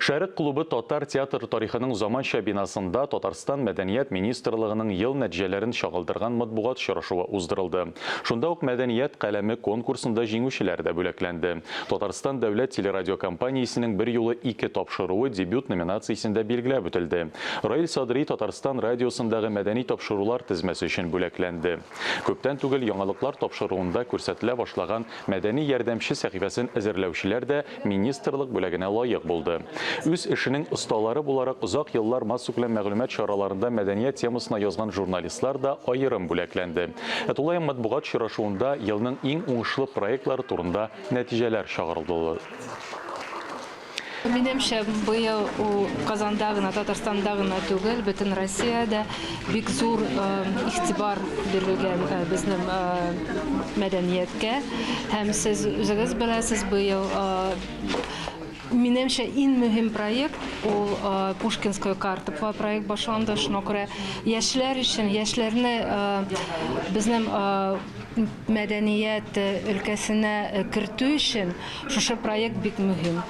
Шәрык клубы татар театры тарихының заманча бинасында Татарстан Мәдәният министрлыгының ел нәтиҗәләрен чагылдырган матбугат очрашуы уздырылды. Шунда ук Мәдәният каләме конкурсында җиңүчеләр дә бүләкләнде. Татарстан дәүләт телерадиокомпаниясенең берьюлы ике тапшыруы дебют номинациясендә билгеләп үтелде. Раил Садри Татарстан радиосындагы мәдәни тапшырулар тезмәсе өчен бүләкләнде. Күптән түгел Яңалыклар тапшыруында күрсәтелә башлаган Мәдәни ярдәмче сәхифәсен әзерләүчеләр дә министрлык бүләгенә лаек булды. Үз эшенең осталары буларак озак еллар массакүләм мәгълүмат чараларында мәдәният темасына язган журналистлар да аерым бүләкләнде. Ә тулаем матбугат очрашуында елның иң уңышлы проектлары турында нәтиҗәләр чыгарылды. Минемчә, быел ул Казанда гына, Татарстанда гына түгел, бөтен Россиядә бик зур игътибар бирелгән безнең мәдәнияткә. Һәм сез үзегез беләсез, быел минемчә иң мөһим проект ул Пушкинская карта проект башланды. Шуңа күрә яшьләр өчен, яшьләрне безнең мәдәният өлкәсенә кертү өчен шушы проект бик мөһим.